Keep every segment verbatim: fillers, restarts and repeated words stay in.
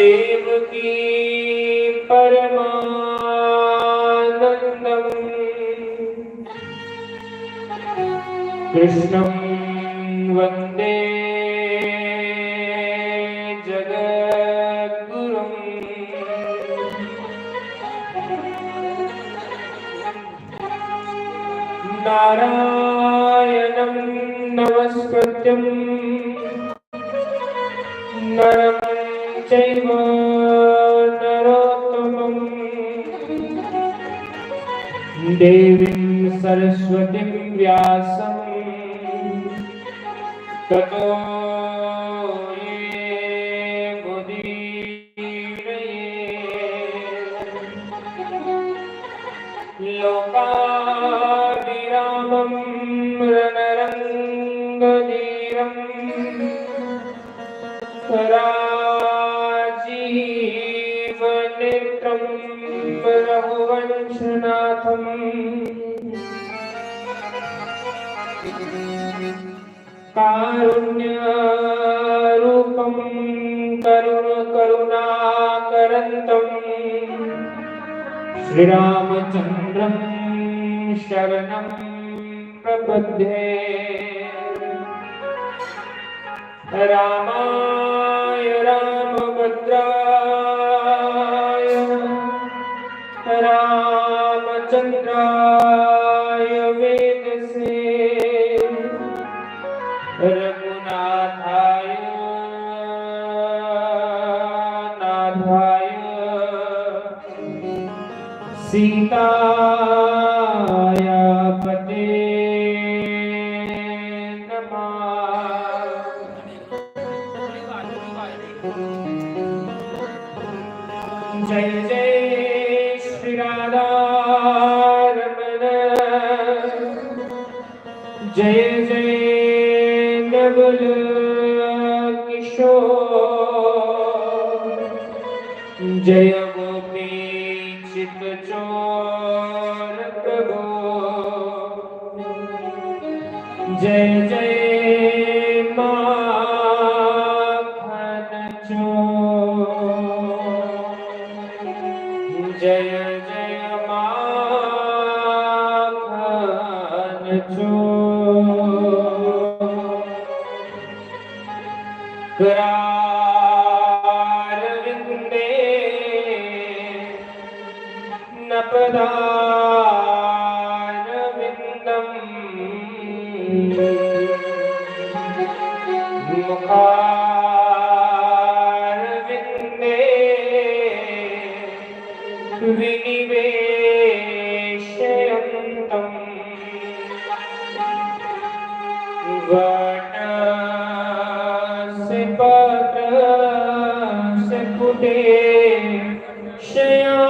देवकी परमानन्दम्। कृष्णं वन्दे जगद्गुरुम्। नारायणं नमस्कृत्यं नरं चैव नरोत्तमम्। देवीं सरस्वतीं व्यासं ततो जयमुदीरये। लोकाभिरामं रणरङ्गधीरम्। राजीवनेत्रं रघुवंशनाथम्। कारुण्यरूपं करुण करुणाकरन्तम्। श्रीरामचन्द्रं शरणं प्रपद्ये। रामाय रामभद्राय रामचन्द्राय वेधसे। रघुनाथाय नाथाय सीताया पते नमः। जय जय श्री राधा रमण, जय जय नवल किशोर, जय गोपी चित चोर प्रभु। जय जय माखन चोर, जय जय माखन चोर। करारविन्दे नपदारविन्दम्। मुखारविन्दे विनिवेशयन्तम्। वटस्य पत्रस्य पुटे शयानम्।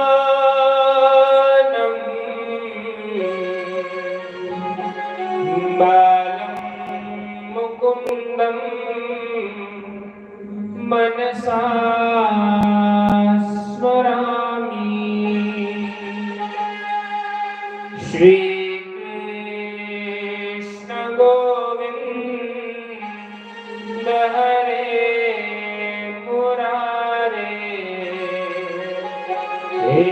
बालं मुकुन्दं मनसा स्मरामि। श्रीकृष्ण गोविन्द हरे मुरारे। हे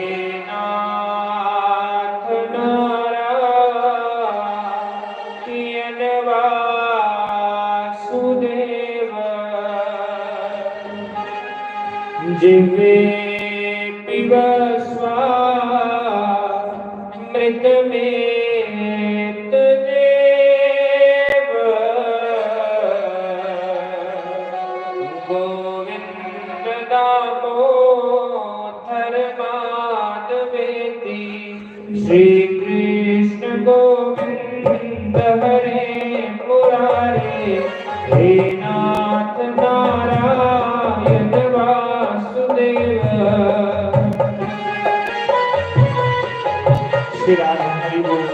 नाथ नारायण वासुदेव। जीवे पिबस्वामृतमेतदेव। गोविन्द दामोदर माधवेति। श्रीकृष्ण गोविन्द हरे मुरारे। हे नाथ नारायण वासुदेव। श्री राधा हरि बोल।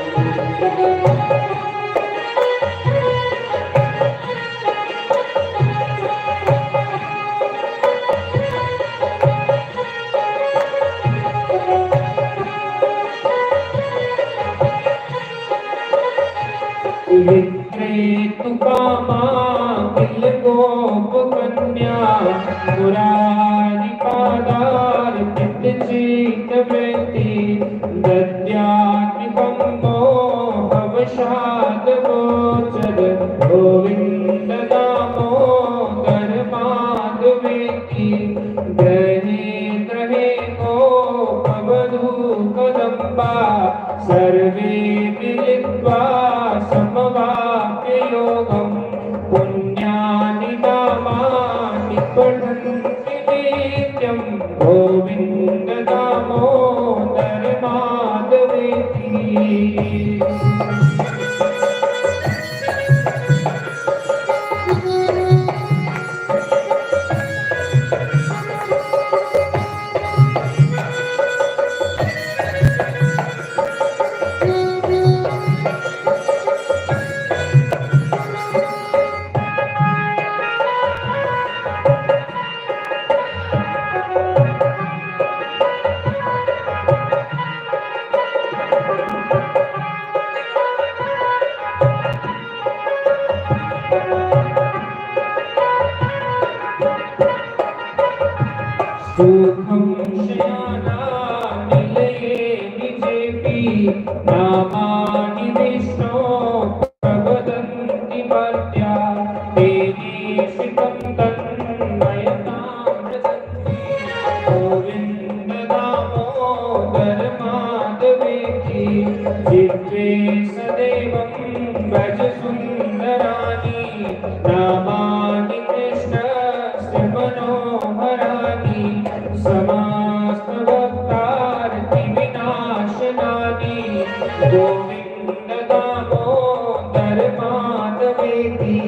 विक्रेतु कामा किल गोप कन्या, मुरारी पा आधार चित्त चीत वृत्ति, दद्यात्मिकं मोहवशाद् गोचर। गोविन्द दामोदर माधवेति। गृहे गृहे गोपवधू कदम्बा, सर्वे मिलित्वा समवाप्य योगम्। पुण्यानि नामानि पठन्ति नित्यं गोविन्द दामोदर माधवेति। सुखं शयानानिलये निजेऽपि नामानि विष्णो प्रवदन्ति मर्त्या। तेनेशितं तन्मयतां भजन्ति गोविन्द दामोदर माधवेति। जिह्वे सदेवं व्रजसुन्दराणि नामानि कृष्णस्य मनोहराणि। समस्तभक्तार्थिविनाशनानि गोविन्द दामोदर माधवेति।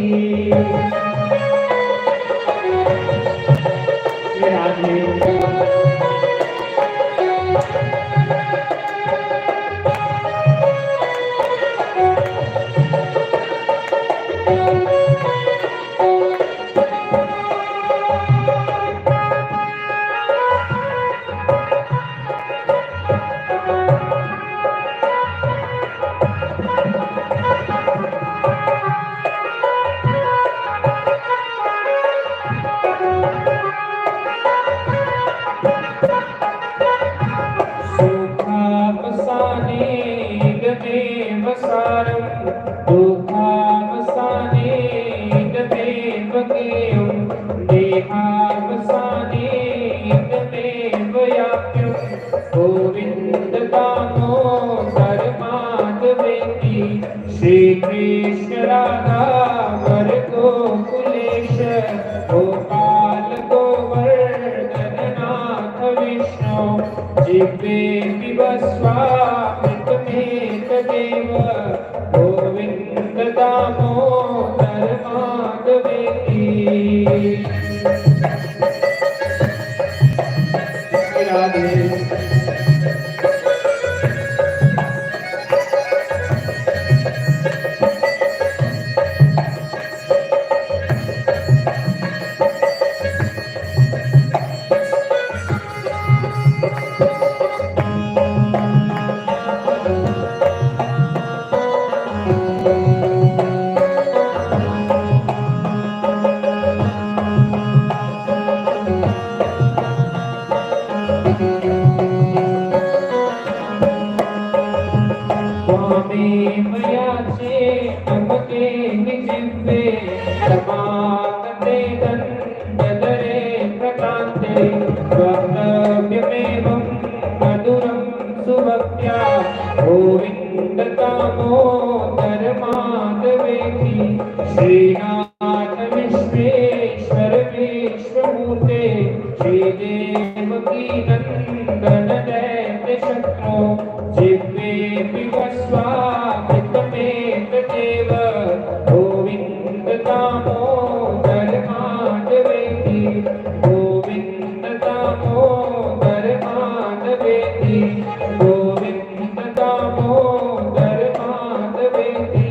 श्री राधे। सुखावसाने इदमेव सारम्, दुःखावसाने इदमेव गेयम्, देहावसाने इदमेव याप्यम्। गोविन्द दामोदर माधवेति। श्रीकृष्ण राधा वृषभ गोकुलेश, गोपाल गोवर्धन नाथ विष्णो, जिह्वेऽपि वस्वामृतमेतदेव। गोविन्द दामोदर माधवेति। राधे। त्वामेव याचे मम देहि जिह्वे, समागते दण्डधरे प्रशान्ते। वक्तव्यमेवं मधुरं सुभक्त्या, गोविन्द दामोदर माधवेति। श्रीनाथ विश्वेश्वर विश्वमूर्ते, श्रीदेवकी नन्दन दैत्य शत्रो, जिह्वेऽपि वस्वामृतमेतदेव। गोविन्द दामोदर माधवेति। गोविन्द दामोदर माधवेति। गोविन्द दामोदर माधवेति।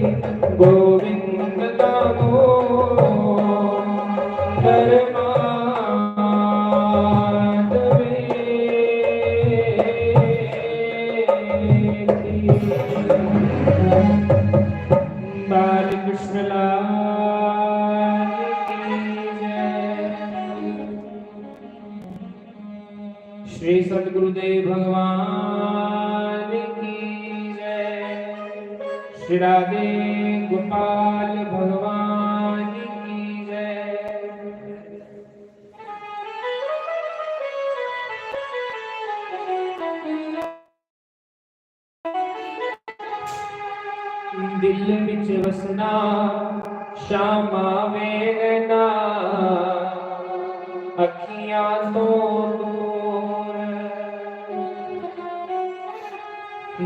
गोविन्द दामोदर माधवेति। बालकृष्ण लाल की जय। श्री सतगुरुदेव भगवान की जय। श्री राधे गोपाल भगवान की जय। दिल विच वसना, शामा वे रहना अखियां तो दूर।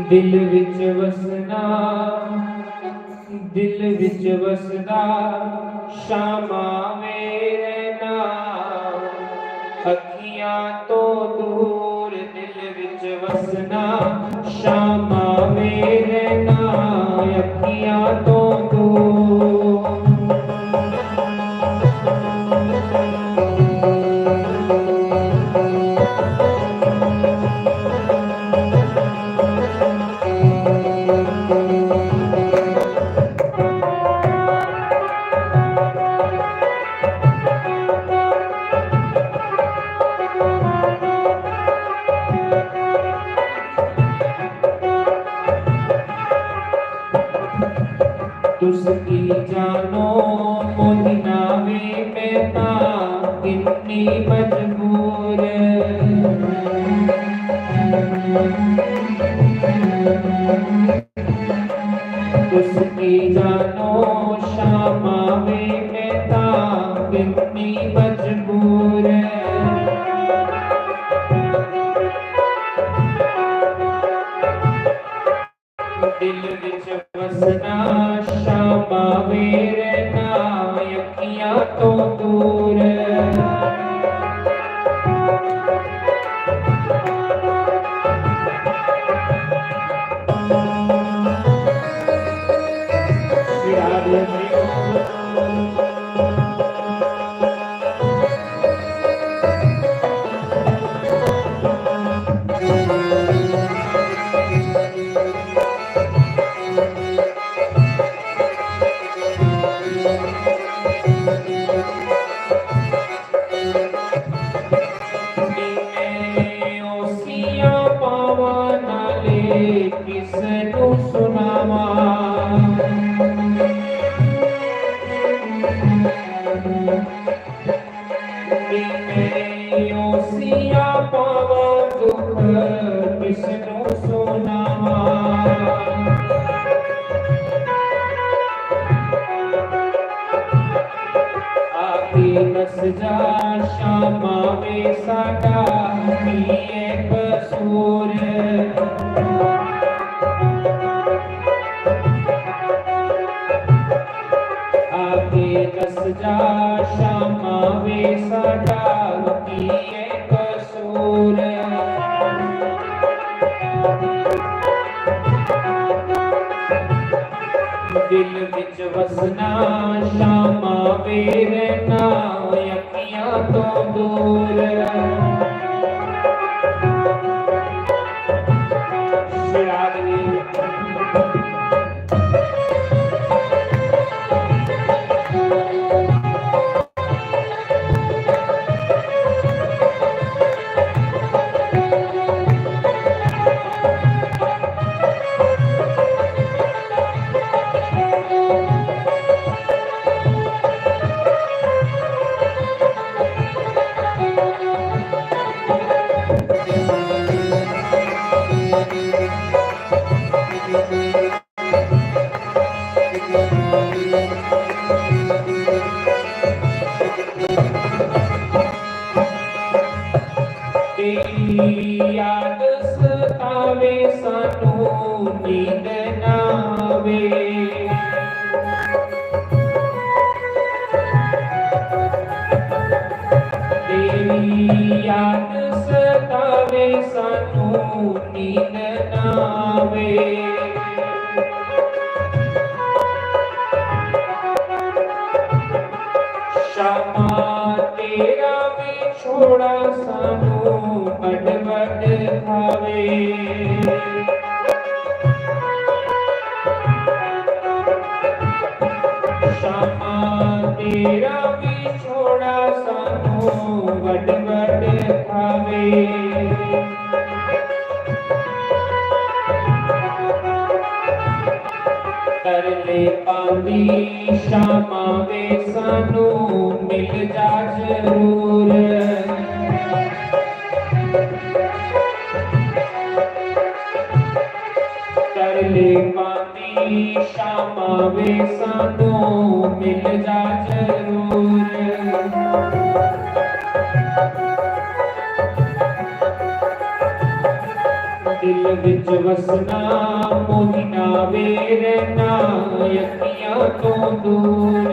दिल विच वसना, दिल विच वसदा, शामा वे रहना अखियां तो दूर। दिल विच वसना, शामा वे रहना अखियां तो दूर। तुस की जानो मोहिना वे, मैं तां किन्नी मजबूर। तुस की जानो शामा वे, मैं तां किन्नी मजबूर। दिल विच वसना, शामा वे रहना अखियां तो दूर। श्री राधे हरि बोल। ओसियां पावां नाले किस नू सुनावां। ओसियां पावां दुख किस नू सुनावां। आके दस जा शामा वे साडा की ऐ कसूर। आके दस जा शामा वे साडा की ऐ कसूर। दिल विच वसना शामा वे रहना अखियां तो दूर। श्री राधे। तेरी याद सतावे सानू नींद ना आवे। तेरी याद सतावे सानू नींद ना आवे। शामा तेरा विछोड़ा सानू बड़ बड़ खावे। शामा तेरा विछोड़ा सानू बड़ बड़ खावे। शामा वे सानू मिल जा जरूर। तरले पांदी शामा वे सानू मिल जा जरूर। दिल विच वसना मोहिना वे रहना अखियां तो दूर।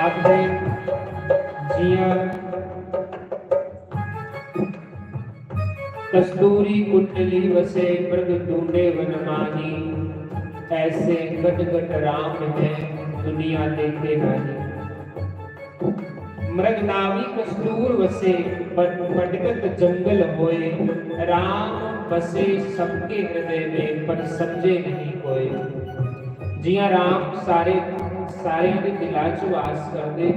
आखदे जियां कस्तूरी कुंडली वसे मृग ढूंढे वनमाही, ऐसे गट गट राम है दुनिया देखे नाही। मृग नावी कस्तूर वसे, भट-, भटकत जंगल होए, राम बसे सबके हृदय में, पर समझे नहीं कोए। जियां राम सारे, सारेयां दे दिलां च वास करदे,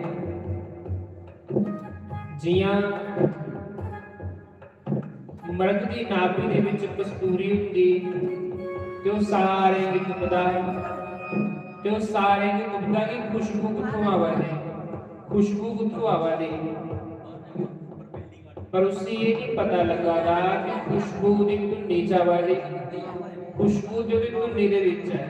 जियां मृग दी नाभि दे विच कस्तूरी हुंदी ते ओह सारें गी तुपदा ऐ, ते ओह सारें गी तुपदा कि खुशबू कुत्थों आवा दी, खुशबू कुत्थों आवा दी। पर उसी एह नहीं पता लगा दा कि खुशबू दी धुन्नी च आवा दी, खुशबू ते ओहदी धुन्नी दे विच ऐ।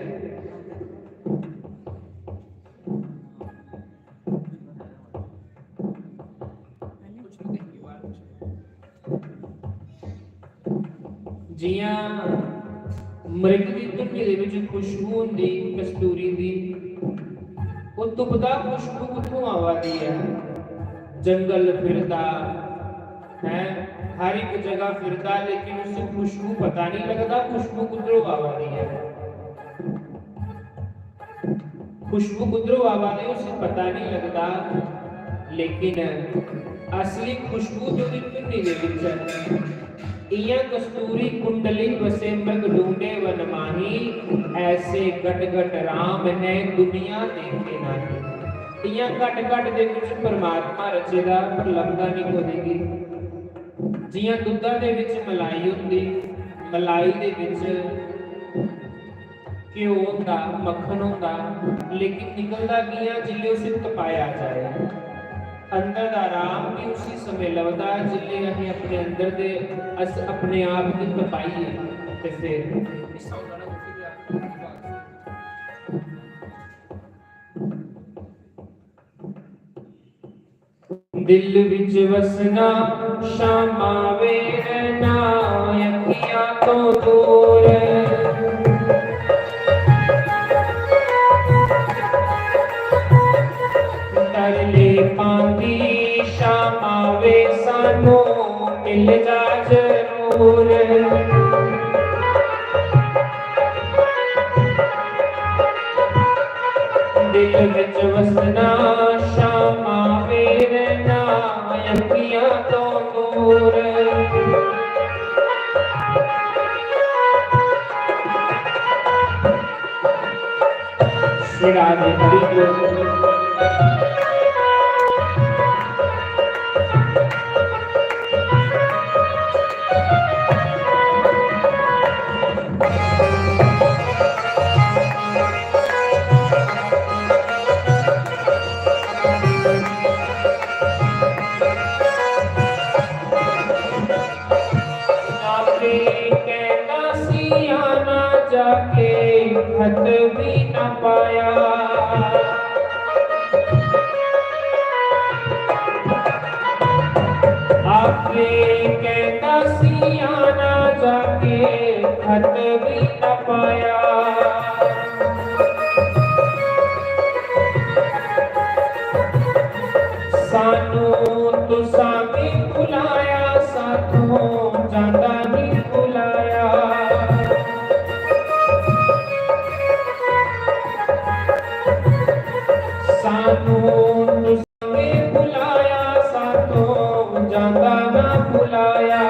जियां मृग दी धुन्नी दे विच खुशबू हुंदी कस्तूरी दी, ओह तुपदा खुशबू कुत्थों आवा दी ऐ? जंगल फिरदा है, हर एक जगह फिरदा, लेकिन उसी खुशबू पता नहीं लगदा, खुशबू कुद्धरों आवा दी है। खुशबू कुद्धरों आवा दी उसी पता नहीं लगदा, लेकिन असली खुशबू ते ओहदी धुन्नी दे विच ऐ। इयां कस्तूरी कुंडली बसे मृग ढूंढे वन माही, ऐसे गट गट राम है दुनिया देखे नाही। इयां गट गट दे विच परमात्मा रचे दा, पर लभदा नहीं कोई गी। जियां दुद्धा दे विच मलाई हुंदी, मलाई दे विच घ्यो होंदा, मक्खन होंदा, लेकिन निकलदा कियां? जिसलै उसी तपाया जाए। अंदर दा राम भी उसी समें लभदा, जिसलै असें अपने अंदर दे, अस अपने आप गी तपाइए ते फिर दिल विच वसना, शामा वे रहना अखियां तो दूर। तरले पांदी शामा वे सानू मिल जा जरूर। दिल विच वसना शामा वे रहना अखियां तो दूर। छड़ा दे हरि को। आपे कहता सी आना जाके खत भी न पाया। आपे कहता सी आना जाके खत भी न पाया। सानू तुसां भी बुलाया, साथों जांदा नहीं बुलाया। सानू तुसां भी बुलाया, साथों जांदा ना बुलाया।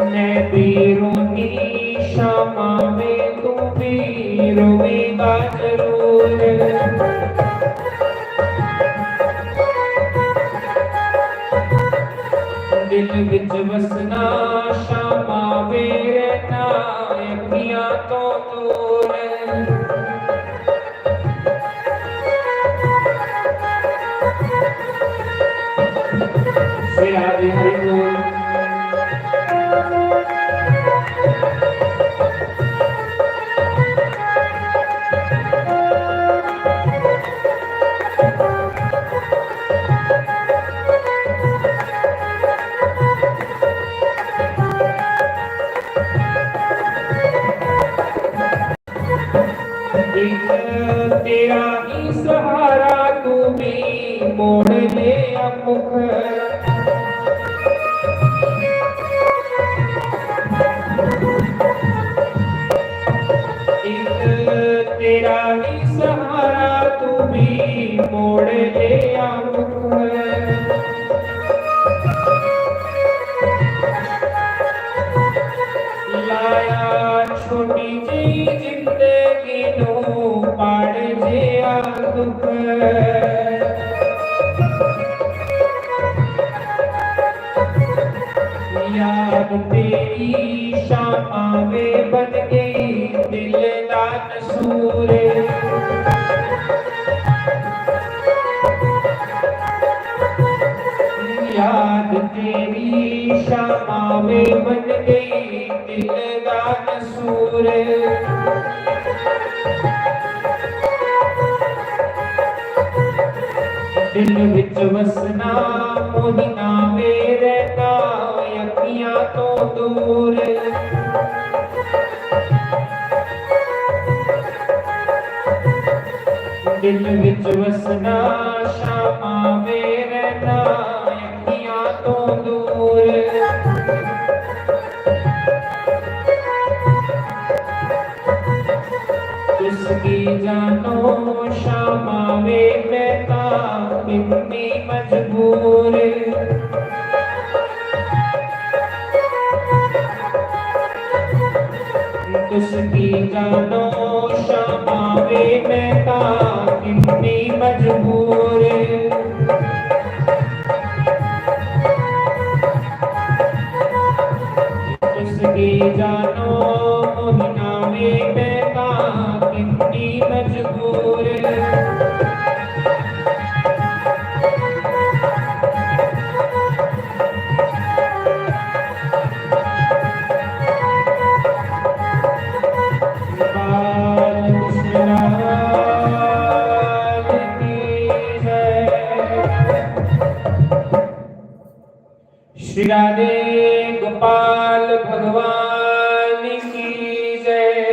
मैं भी रोनी शामा में, तू भी रोवेगा जरूर। वसना, शामा वे रहना अखियां तो दूर। श्री राधे हरि बोल। एक तेरा ही सहारा, तू भी मोड़ ले अब मुख। एक तेरा ही सहारा, तू भी मोड़ ले अब मुख। लाया छोटी जी जिंदगी नू, पाड़ जिया दुख। याद तेरी शामा वे बन गई दिल दा नसूर। याद तेरी शामा वे बन गई दिल दा नसूर। दिल विच वसना मोहिना वे रहना अखियां तो दूर। दिल विच वसना शामा वे रहना अखियां तो दूर। तुसकी जानो शामा वे मैं तां कितनी मजबूर। तुसकी जानो शामा वे मैं तां कितनी मजबूर। तुसकी जानो मोहिना वे मैं तां कितनी मजबूर। श्री राधे गोपाल भगवान की जय।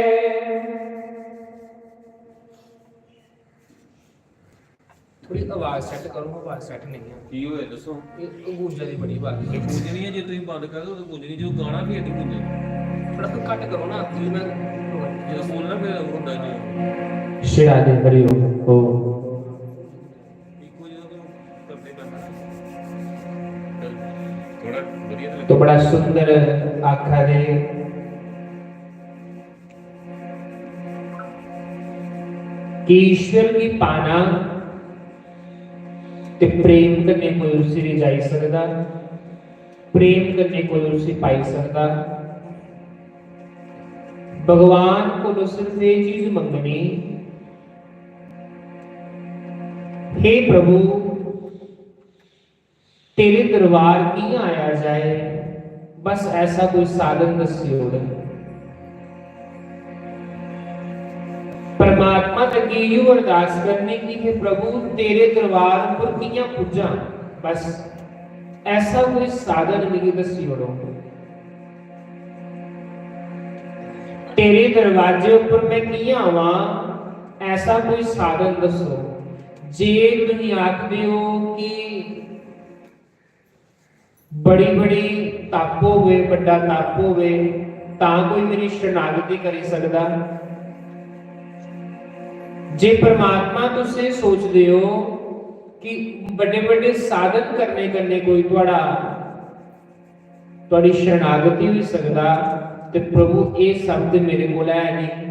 थोड़ी आवाज सेट करो, आवाज सेट नहीं है। की होया दसो? ये गूंजा दी बड़ी आवाज है। गूंजनी है, जे तुम बंद कर दो तो गूंजनी, जो गाना भी नहीं गूंजनी। थोड़ा सा घट करो ना, जिसमें जो बोलना फिर होता है। श्री राधे हरि ओम। तो बड़ा सुंदर आखा दे कि ईश्वर गी पाना ते प्रेम कन्नै कोई उसी रिझाई सकदा, प्रेम कन्नै कोई उसी पाई सकदा। भगवान कोलों सिर्फ एह् चीज मंगनी, हे प्रभु, तेरे दरबार कि'यां आया जाए, बस ऐसा कोई साधन दस्सी ओड़। परमात्मा दे अग्गें इ'यो अरदास करनी कि हे प्रभु, तेरे दरबार उप्पर कि'यां पुज्जां, बस ऐसा कोई साधन मिगी दस्सी ओड़ो। तेरे दरवाजे उप्पर मैं कि'यां आवां, ऐसा कोई साधन दस्सो। जे तुसीं आखदे ओ कि बड़ी-बड़ी तप होवे, बड्डा तप होवे, तां कोई मेरी शरणागति करी सकदा। जे परमात्मा तुस एह् सोचदे ओ कि बड्डे-बड्डे साधन करने कन्नै कोई थुआढ़ा, थुआढ़ी शरणागति होई सकदा, ते प्रभु, एह् सब ते मेरे कोल है नहीं।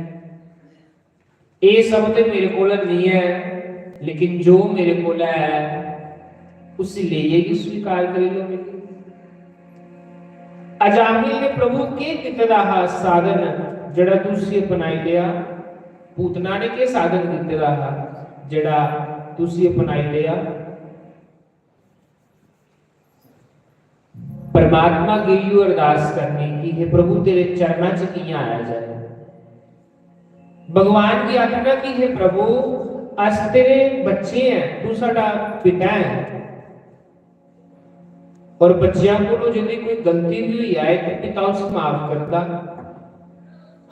एह् सब ते मेरे कोल निं ऐ, लेकिन जो मेरे कोल ऐ, उसी लेइयै गै स्वीकार करी लो मिगी। अजामिल ने प्रभु केह् कीते दा हा साधन, जेह्ड़ा तुसी अपनाई लेआ? पूतना ने केह् साधन कीते दा हा, जेह्ड़ा तुसी अपनाई लेआ? परमात्मा गी इयो अरदास करनी कि हे प्रभु, तेरे चरणा च कि'यां आया जाए। भगवान गी आखना कि हे प्रभु, अस तेरे बच्चे हैं, तू साडा पिता है। और बच्चियां कोलों यदि कोई गलती भी हुई जाए तो पिता उसी माफ करता।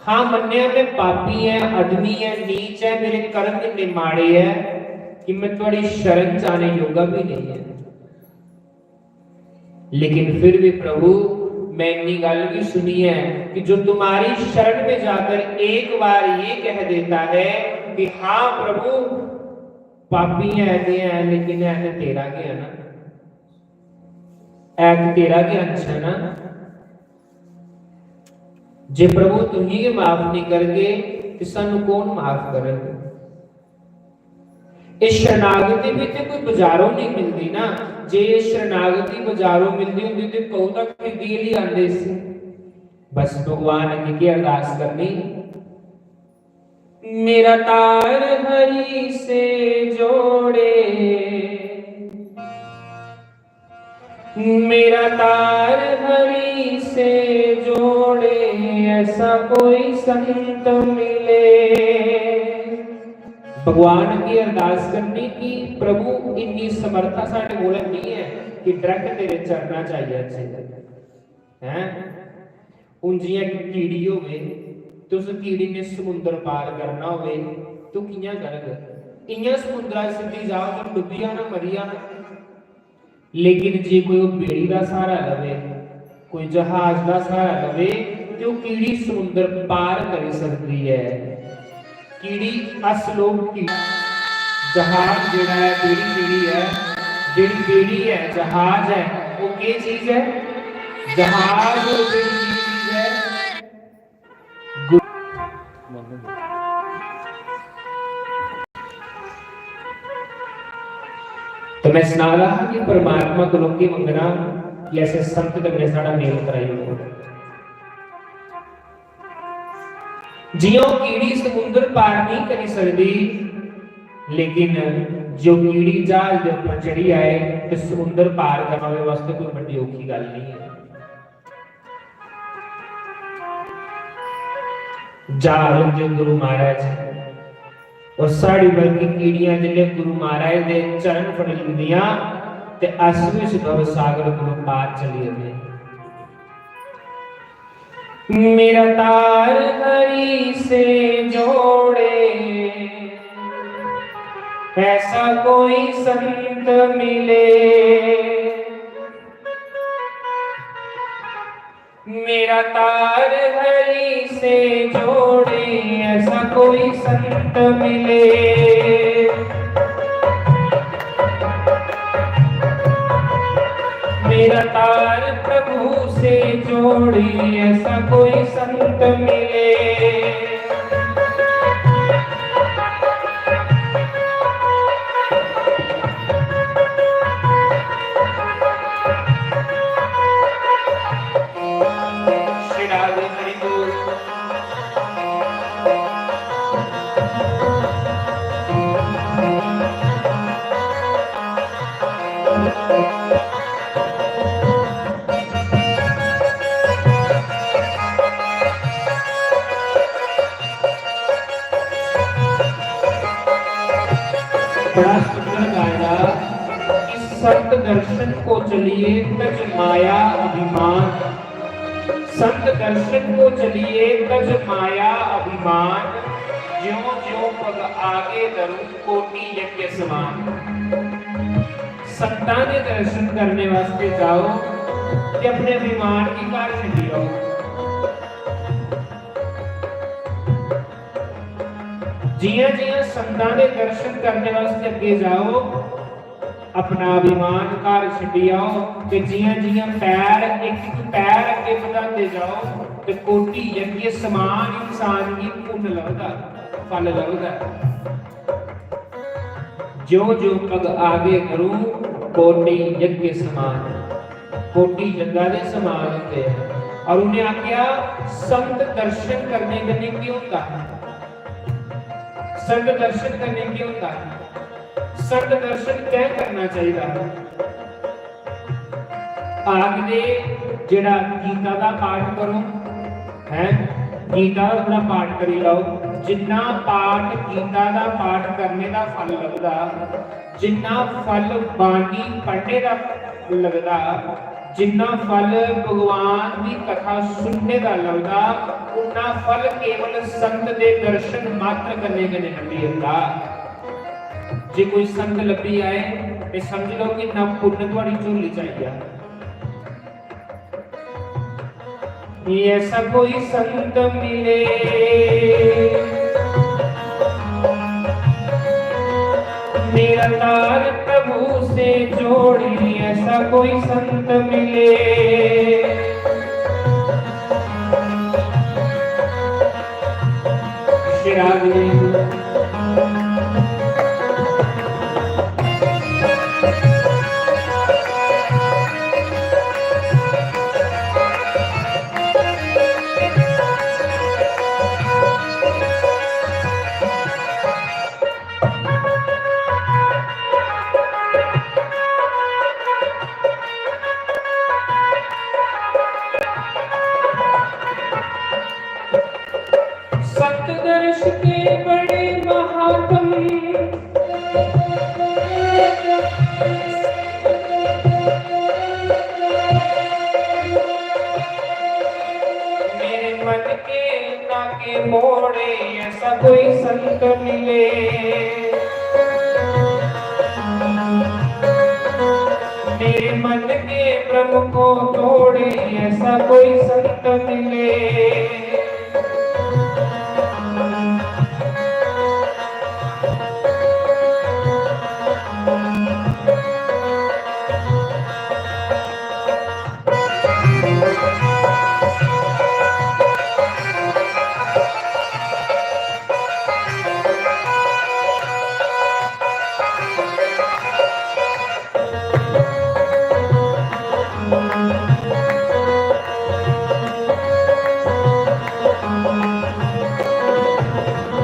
हाँ, मन्नेआ मैं पापी ऐ, अधमी ऐ, नीच ऐ, मेरे कर्म इन्ने माड़े ऐ कि मैं थुआड़ी शरण च आने योगा भी नहीं है। लेकिन फिर भी प्रभु, मैं इतनी गल भी सुनी है कि जो तुम्हारी शरण में जाकर एक बार ये कह देता है कि हाँ प्रभु, पापी है ते है, लेकिन है ते तेरा गै है ना, है ते तेरा गै अंश है ना। जे प्रभु तुहीं गै माफ नहीं करगे ते सानू कौन माफ करग? ये शरणागति भी ते कोई बाजारों नहीं मिलती ना। जे ये शरणागति बाजारों मिलती होंदी ते कदों तक खरीदी लेई आंदे सी। बस भगवान अग्गे केह् अरदास करनी, मेरा तार हरि से जोड़े, मेरा तार हरि से जोड़े, ऐसा कोई संत मिले। भगवान की अरदास करनी कि प्रभु, इन्नी समर्था साढ़े कोल नहीं है कि direct तेरे चरणा च आई जाचै। हैं? हुन जियां इक कीड़ी होवे, ते उस कीड़ी ने समुंदर पार करना होवे, ते ओह् कियां करग? इयां समुंदरा च सिद्धी जाग, ते डुब्बी जाना, मरी जाना। लेकिन जे कोई ओह् बेड़ी दा स्हारा लवे, कोई जहाज दा स्हारा लवे, ते ओह् कीड़ी समुंदर पार करी सकदी ऐ। कीड़ी, अस लोग कीड़ी, जहाज जेह्ड़ा ऐ, बेड़ी जेह्ड़ी ऐ, जेह्ड़ी बेड़ी ऐ, जहाज ऐ, ओह् केह् चीज ऐ? जहाज और बेड़ी केह् चीज ऐ? गुरु। तो मैं सना रहा कि परमात्मा कोलों केह् मंगना कि ऐसे संत कन्नै साढ़ा मेल कराई ओड़ो। जियां ओह् कीड़ी समुंदर पार नहीं करी सकदी, लेकिन जो कीड़ी जहाज दे ऊपर चढ़ी आए ते समुंदर पार करना ओह्दे वास्तै कोई बड्डी औखी गल्ल नहीं है। जहाज होंदे गुरु महाराज, और साढ़ी वर्गी कीड़ियां जिसलै गुरु महाराज दे चरण फड़ी लैंदियां ते अस भी उस भवसागर कोलों पार चली जन्ने। मेरा तार हरि से जोड़े, ऐसा कोई संत मिले। मेरा तार हरि से जोड़े, ऐसा कोई संत मिले। मेरा तार प्रभु से जोड़े, ऐसा कोई संत मिले। श्री राधे हरि बोल। बड़ा सुंदर गाया। कि संत दर्शन को चलिए तज माया अभिमान, संत दर्शन को चलिए तज माया अभिमान, ज्यों ज्यों पग आगे धरूं कोटि यज्ञ समान। संतां दे दर्शन करने वास्ते जाओ ते अपने अभिमान गी घर छड्डी आओ। जियां जियां संतां दे दर्शन करने वास्ते अग्गे जाओ, अपना अभिमान घर छड्डी आओ ते जियां जियां पैर, इक इक पैर अग्गे बधांदे जाओ ते कोटि यज्ञ समान इंसान गी पुन्न लभदा, फल लभदा। ज्यों ज्यों पग आगे धरूं कोटि यज्ञ समान। कोटी जंगा दे समान होंदे। और उन्हें आखेआ, संत दर्शन करने कन्नै केह् होंदा? संत दर्शन करने केह् होंदा? संत दर्शन कैं करना चाहिदा? आखदे, जेह्ड़ा गीता दा पाठ करो, हैं, गीता दा थोह्ड़ा पाठ करी लैओ। जिन्ना पाठ, गीता दा पाठ करने दा फल लभदा, जिन्ना फल बाणी पढ़ने दा लगदा, जिन्ना फल भगवान दी कथा सुनने दा लगदा, उन्ना फल केवल संत दे दर्शन मात्र करने कन्नै लब्भी जंदा। जे कोई संत लब्भी जाए ते समझ लो कि ना पुन्न थुआड़ी झोली च आई गेआ। ऐसा कोई संत मिले, मेरा तार प्रभु से जोड़ी, ऐसा कोई संत मिले। श्री राधे। सत दर्श के बड़े महात्म, मेरे मन के ना के मोड़े, ऐसा कोई संत मिले। मेरे मन के भ्रम को तोड़े, ऐसा कोई संत मिले।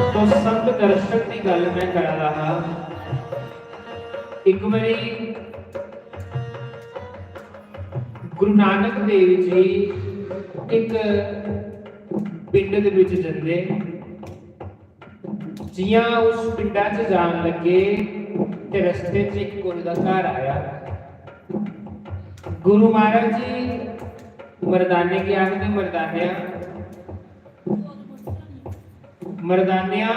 तो संत दर्शन की गल मैं करा रहा। एक बारी गुरु नानक देव जी एक पिंड दे विच जंदे। जियां उस पिंडा च जान लगे ते रस्ते च एक कुसै दा घर आया। गुरु महाराज जी मर्दाने गी आखदे, "मर्दानेआ, मर्दानेआ,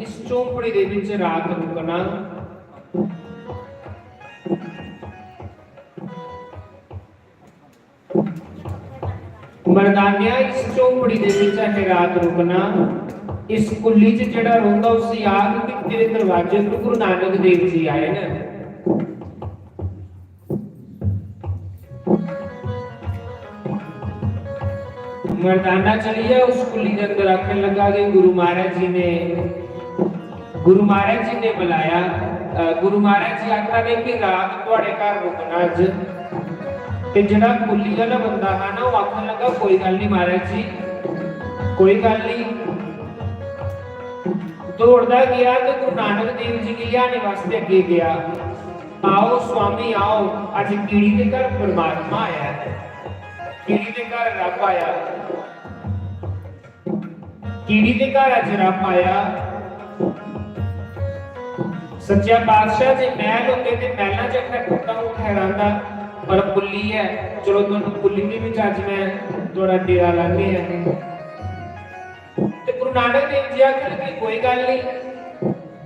इस झोंपड़ी दे विच रात रुकना।" मर्दानेआ, इस झोंपड़ी दे विच असें रात रुकना। इस कुल्ली च जेह्ड़ा रौंह्दा, उसी आख कि तेरे दरवाजे पर गुरु नानक देव जी आए न। मर्दाना चली गेआ, उस कुल्ली दे अंदर आखन लगा कि गुरु महाराज जी ने गुरु महाराज जी ने बुलाया। अ, गुरु महाराज जी आखा दे कि रात थुआड़े घर रुकना अज्ज। ते जेह्ड़ा कुल्ली आह्ला बंदा हा ना, ओह् आखन लगा, "कोई गल्ल निं महाराज जी, कोई गल्ल निं।" दौड़दा गेआ ते गुरु नानक देव जी गी लेआने वास्तै अग्गें गेआ। "आओ स्वामी आओ, अज्ज कीड़ी दे घर परमात्मा आया ऐ, कीड़ी दे घर रब आया।" कीड़ी दे घर अज्ज रब आया। सच्चा बादशाह जे मैह्ल होंदे ते मैह्लां च खैर कुत्ता हून ठैहरांदा, पर कुल्ली ऐ, चलो तुहानू कुल्ली दे विच अज्ज मैं थुआड़ा डेरा लान्ने आं। ते गुरु नानक देव जी आखन लगे, "कोई गल्ल नहीं,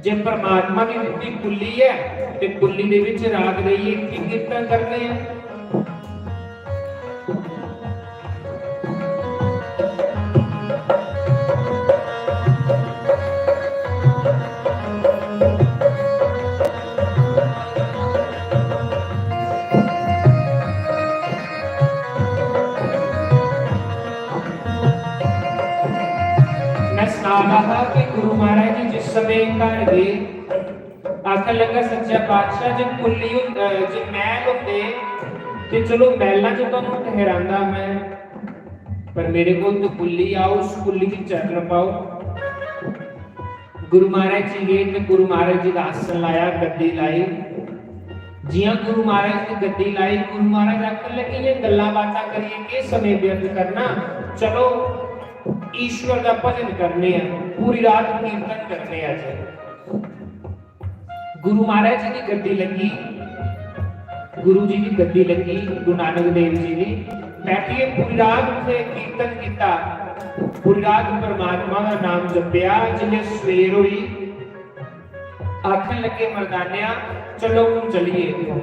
जे परमात्मा दी दित्ती कुल्ली ऐ ते कुल्ली दे विच रात रेहियै की कीर्तन करने आं?" मैं सना रहा था कि गुरु महाराज जी जिस समय घर गए, आखन लगा, "सच्चा बादशाह, जे कुल्ली हुंद-, अ, जे मैह्ल होंदे, ते चलो, मैलां च तुहानू ठहरांदा मैं, पर मेरे कोल तो कुल्ली आओ, उस कुल्ली च चरण पाओ। गुरु महाराज जी गए ते गुरु महाराज जी दा आसन लाया, गद्दी लाई। जियां गुरु महाराज ने गद्दी लाई, गुरु महाराज आखन लगे, "इयां गल्लां बातां करियै केह् समें व्यर्थ करना, चलो ईश्वर दा भजन करने आं, पूरी रात कीर्तन करने आं जी।" गुरु महाराज जी दी गद्दी लग्गी, गुरु जी दी गद्दी लग्गी, गुरु नानक देव जी दी। बैठियै पूरी रात उत्थे कीर्तन कीता, पूरी रात परमात्मा दा नाम जपेआ। जिसलै सवेर होई, आखन लगे, "मर्दानेआ, चलो हून चलिए इत्थों।"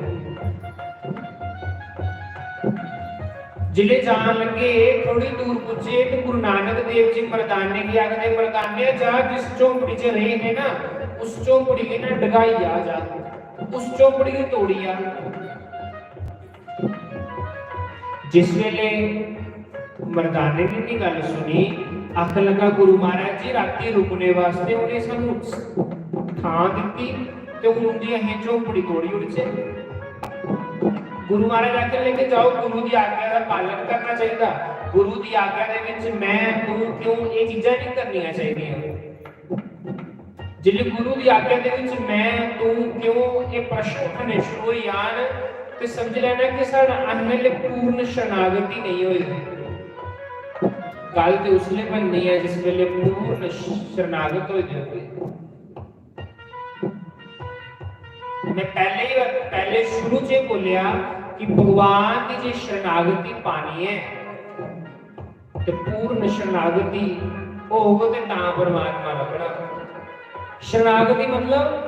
जिसलै जान लगे, थोड़ी दूर पुज्जे ते गुरु नानक देव जी मर्दाने गी आखदे, "मर्दाने, जा, जिस झोंपड़ी च रेह् हे ना, उस झोंपड़ी गी ना डगाई आ, जा, उस झोंपड़ी गी तोड़ी आ।" जिस वेले मर्दाने ने इन्नी गल्ल सुनी, आखन लगा, "गुरु महाराज जी, राती रुकने वास्ते उ'नें सानू थां दित्ती ते हून उं'दी असें झोंपड़ी तोड़ी ओड़चै।" गुरु महाराज आखन लगे, "जाओ, गुरु दी आज्ञा दा पालन करना चाहिदा। गुरु दी आज्ञा दे विच मैं, तू, क्यों, एह् चीजां नहीं करनियां चाहिदियां।" जिसलै गुरु दी आज्ञा दे विच मैं, तू, क्यों, एह् प्रश्न उठने शुरू होई जान, ते समझी लैना कि साढ़ा अजें पूर्ण शरणागति नेईं होई दी। गल्ल ते उसलै बननी ऐ जिस वेले पूर्ण शरणागत होई दी होवे। मैं पैह्ले ही, पैह्ले शुरू च एह् बोलेआ कि भगवान दी जे शरणागति पानी ऐ, ते पूर्ण शरणागति होग ते तां परमात्मा लभना। शरणागति मतलब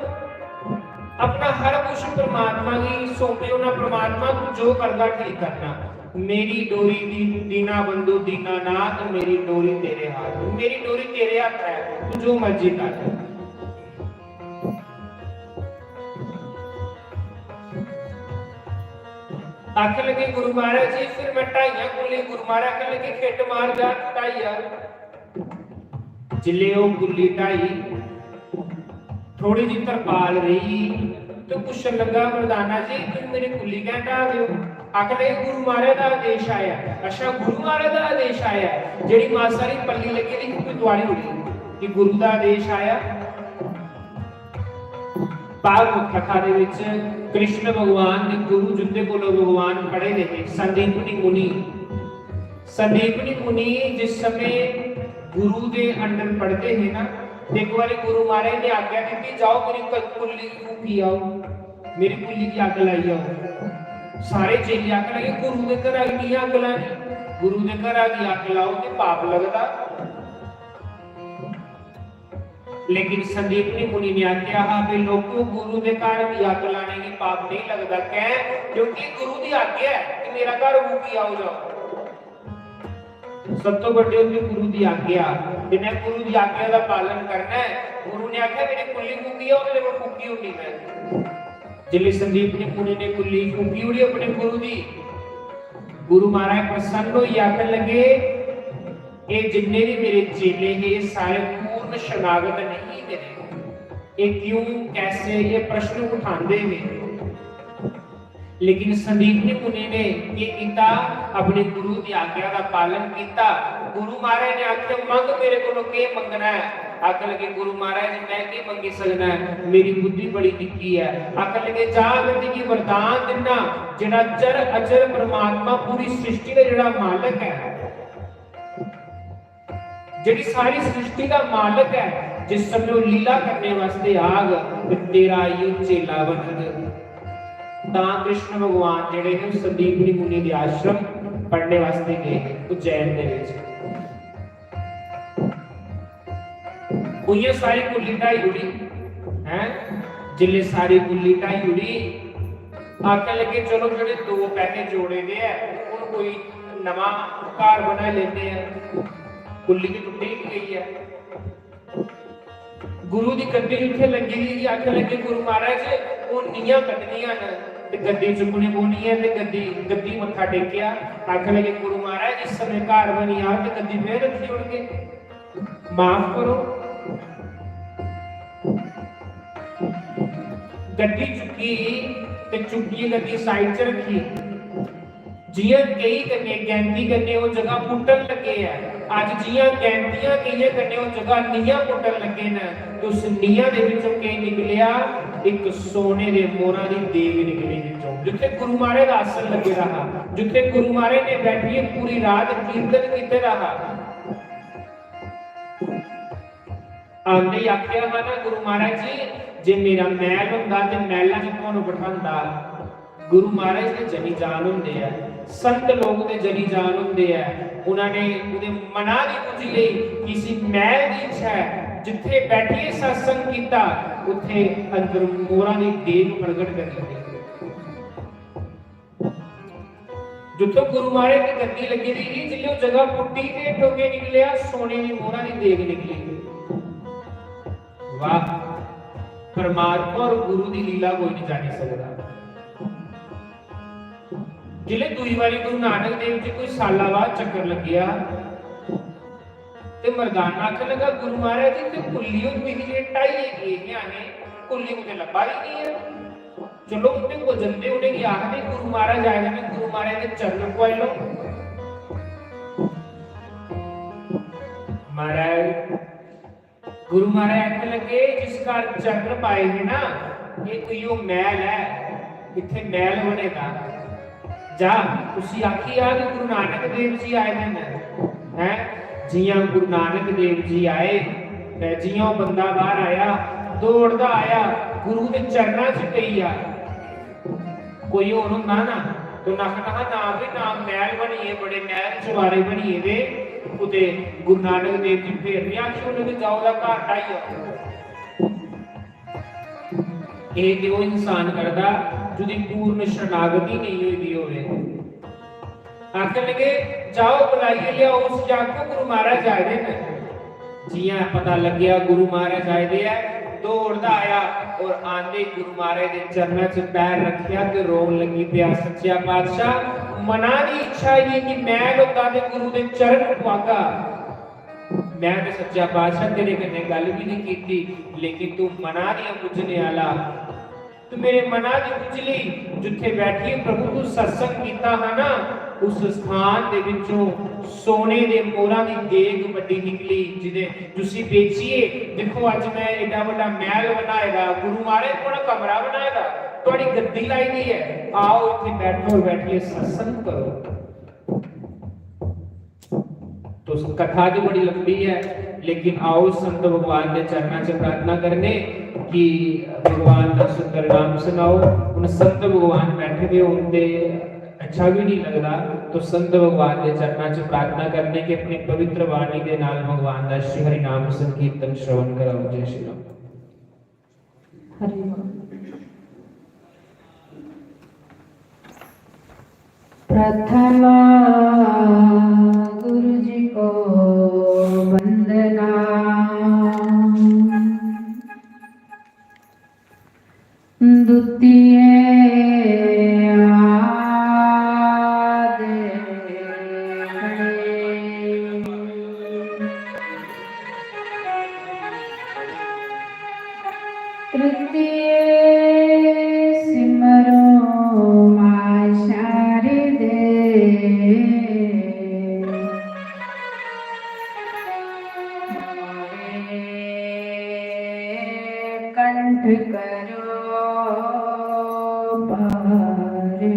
अपना हर कुछ परमात्मा गी सौंपी ओड़ना, परमात्मा तू जो करदा ठीक करना। "मेरी डोरी दी, दीना बंधु दीनानाथ, मेरी डोरी तेरे हाथ, मेरी डोरी तेरे हत्थ है, तू जो मर्जी कर।" आखन लगे, "गुरु महाराज जी, फिर मैं ढाइयां कुल्ली।" गुरु महाराज आखन लगे, "खिट्ट मार, जा, ढाई आ।" जिसलै ओह् कुल्ली ढाई, थोड़ी जी तरपाल रेही, ते पुच्छन लगा, "मर्दाना जी, तुम मेरी कुल्ली कैं ढा दे हो?" आखन लगे, "गुरु महाराज दा आदेश आया।" अच्छा, गुरु महाराज दा आदेश आया, जेह्ड़ी मासा री पल्ली लग्गी दी ही, कोई तुआरी उड़ी कि गुरु दा आदेश आया। भागवत कथा दे विच कृष्ण भगवान दे गुरु, जिंदे कोलों भगवान पढ़े दे हे, संदीपनी मुनि। संदीपनी मुनि जिस समय गुरु दे under पढ़दे हे ना, ते इक बारी गुरु महाराज ने आज्ञा दित्ती, "जाओ, मेरी क-, कुल्ली गी फूकी आओ, मेरी कुल्ली गी अग्ग लाई आओ।" सारे चेले आखन लगे, "गुरु दे घरा गी कि'यां अग्ग लानी? गुरु दे घरा गी अग्ग लाओ ते पाप लगदा।" लेकिन संदीपनी मुनि ने आख्या हा, "वे लोको, गुरु दे घर दी अग्ग लाने गी पाप नहीं लगदा।" कैं? क्योंकि गुरु दी आज्ञा है कि मेरा घर फूकी आओ जाओ। सब तो बड्डे होंदी गुरु दी आज्ञा, कि मैं गुरु दी आज्ञा दा पालन करना है। गुरु ने आख्या, "मेरी कुल्ली फूकी आओ, ते मैं फूकी ओड़नी मैं।" जिसले संदीपनी मुनि ने कुल्ली फूकी ओड़ी अपने गुरु दी, गुरु महाराज प्रसन्न होइयै आखन लगे, "एह् जिन्ने भी मेरे चेले हे, एह् सारे पूर्ण शरणागत नहीं मेरे। एह् क्यों, कैसे, एह् प्रश्न उठांदे हे।" लेकिन संदीपनी मुनि ने केह् कीता? अपने गुरु दी आज्ञा दा पालन कीता। गुरु महाराज ने आखेआ, "मंग मेरे कोलों केह् मंगना है?" आखन लगे, "गुरु महाराज, मैं केह् मंगी सकना ऐ? मेरी बुद्धि बड़ी निक्की ऐ।" आखन लगे, "जा, मैं तुगी वरदान दिन्ना, जेह्ड़ा चर अचर परमात्मा, पूरी सृष्टि दा जेह्ड़ा मालक ऐ, जेह्ड़ी सारी सृष्टि दा मालक ऐ, जिस समय ओह् लीला करने वास्ते आग, ते तेरा आइयै चेला बनग।" तां कृष्ण भगवान जेह्ड़े हे, ओह् संदीपनी मुनि दे आश्रम पढ़ने वास्ते गए हे उज्जैन दे विच। उइयां सारी कुल्ली ढाई उड़ी, हैं? जिल्ले सारी कुल्ली ढाई उड़ी, आखन लगे, "चलो, जेह्ड़े दो पैसे जोड़े दे ऐ, हुन कोई नमां घर बनाई लेते हैं।" कुल्ली ते टुट्टी ही गई ऐ। गुरु दी गद्दी जित्थै लग्गी दी ही, आखन लगे, "गुरु महाराज, हुन नीहां कड्ढनियां न ते गद्दी चुक्कनी पौनी ऐ।" ते गद्दी, गद्दी मत्था टेकेआ, आखन लगे, "गुरु महाराज, इस समें घर बनी जाग ते गद्दी में रक्खी ओड़गे।" माफ करो। गड्डी चुक्की ते चुक्कियै गड्डी side च रक्खी। जियां केही कन्नै गैंती कन्नै ओह् जगह पुट्टन लगे ऐ, अज्ज जियां गैंतियां केहियां कन्नै ओह् जगह नीहां पुट्टन लगे न, ते उस नीहां दे विचों केह् निकलेआ? इक सोने दे मोहरां दी देग निकली विचों। जित्थे गुरु महाराज दा आसन लगे दा हा, जित्थे गुरु महाराज ने बैठियै पूरी रात कीर्तन कीते दा हा, आंदे ही आखेआ हा ना गुरु महाराज जी, जे मेरा मैल होंदा ते मैला च तुहानू बठांदा। गुरु महाराज दे जनी जान होंदे ऐ, संत लोक दे जनी जान होंदे ऐ। उन्होंने उदे मना दी बुझ लेई कि इसी मैल दी इच्छा ऐ, जित्थे बैठिए सत्संग कीता, उत्थे अंदर मोहरां दी देग प्रगट करी लगी। जित्थों गुरु महाराज दी गद्दी लगी दी ही, जिल्ले ओह् जगह पुट्टी ते हेठों केह् निकलेआ? सोने दी मोहरां दी देग निकली। वाह, परमात्मा और गुरु दी लीला कोई नहीं जानी सकदा। जिल्ले दूई बारी गुरु नानक देव जी कोई साला बाद चक्कर लग्गेआ, ते मर्दाना आखन लगा, "गुरु महाराज जी, ते कुल्ली होई गेदी, जेह्ड़े ढाइयै गे हे असें, कुल्ली कुतै लब्भा दी निं ऐ।" चलो, उं'दे कोल जंदे, उ'नेंगी आखदे, "गुरु महाराज आए दे न, गुरु महाराज दे चरण पुआई लैओ।" महाराज, गुरु महाराज आखन लगे, "जिस घर चरण पाए हे ना, ये उयो मैल ऐ, इत्थे मैल बने दा। जा, उसी आखी आ कि गुरु नानक देव जी आए दे न।" हैं? जियां गुरु नानक देव जी आए, ते जियां ओह् बंदा बाहर आया, दौड़दा आया, गुरु दे चरणा च पेई गेआ। कोई होर होंदा ना, ते उन्नै आखना हा, "ना भी ना, मैल बनियै, बड़े मैल चबारे बनियै दे, कुतै गुरु नानक देव जी फेर नहीं आखी उ'नें कि जाओ दा घर ढाई आओ।" एह् ते ओह् इंसान करदा, जेह्दी पूर्ण शरणागति नेईं होई दी होवे। आखन लगे, "जाओ, बुलाइयै लेआओ, उसगी आखो गुरु महाराज आए दे न।" जियां पता लग्गेआ गुरु महाराज आए दे ऐ, दौड़दा आया और आंदे गुरु महाराज दे चरणा च पैर रखेआ ते रोन लगी पेआ, "सच्चा पातशाह, मना दी इच्छा ही कि मैं लोकां दे गुरु दे चरण पुआगा। मैं ते सच्चा पातशाह तेरे कन्नै गल्ल भी नहीं कीती, लेकिन तू मना दियां बुझने आह्ला।" तू मेरे मना दी बुझ लेई, जित्थे बैठिए प्रभु तू सत्संग कीता हा ना, उस स्थान दे विचों सोने दे मोहरां दी देग बड्डी निकली, जिदे, जिसी बेचिए, दिक्खो, अज्ज मैं एड्डा बड्डा मैल बनाए दा, गुरु महाराज थुआढ़ा कमरा बनाए दा, थुआढ़ी गद्दी लाई दी ऐ, आओ इत्थे बैठो, बैठिए सत्संग करो। तो कथा तो बड़ी लंबी है, लेकिन आओ संत भगवान के चरणा च प्रार्थना करने कि भगवान का सुंदर नाम सुनाओ। उन संत भगवान बैठे हुए होंदे, अच्छा भी नहीं लगता, तो संत भगवान के चरणा च प्रार्थना करने कि अपनी पवित्र वाणी के नाल भगवान का श्री हरि नाम संकीर्तन श्रवण कराओ। जय श्री राम। हरि ओम। प्रथम गुरु जी को वंदना, द्वितीय आदि गणेश। तृतीय सिमरो मां शारदे। कंठ करो पार रे।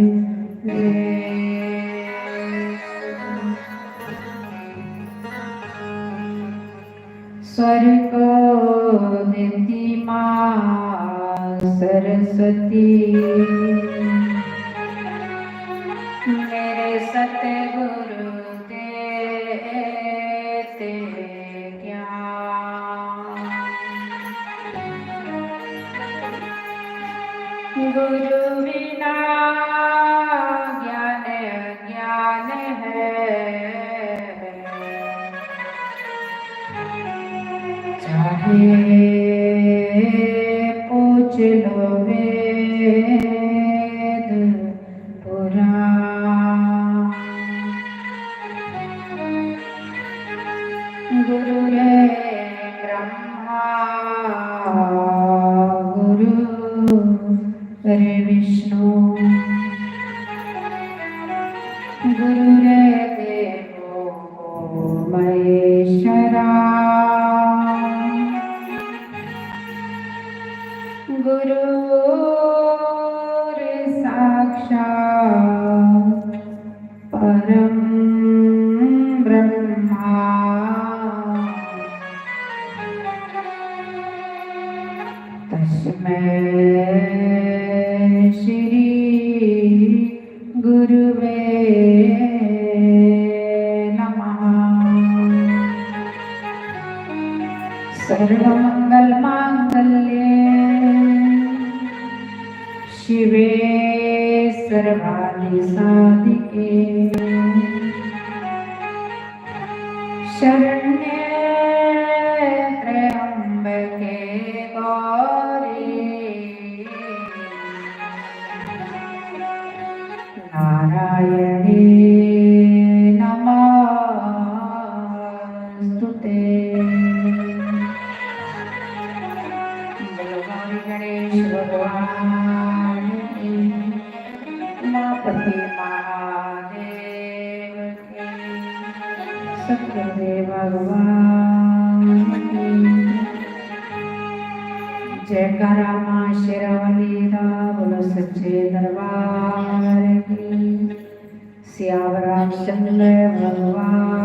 स्वर को देती माँ सरस्वती, मेरे सतगुरु देते ज्ञान। गुरु बिना ज्ञान अज्ञान है। चाहे पूछ लो वेद पुराण। गुरु रे ब्रह्मा, गुरु रे विष्णु। महेश्वरा। गुरुर् साक्षात् परं ब्रह्मा। तस्मै श्री गुरुवे नमः। सर्वमंगल मांगल्ये शिवे सर्वादि साधिके शरण्ये त्र्यंबके गौरी नारायणे नमोस्तुते। बोलो गौरी गणेश भगवान की, उमापति महादेव की, सतगुरुदेव भगवान की। जयकारा माँ शेरावाली दा, बोलो सच्चे दरबार की। सियावर रामचंद्र भगवान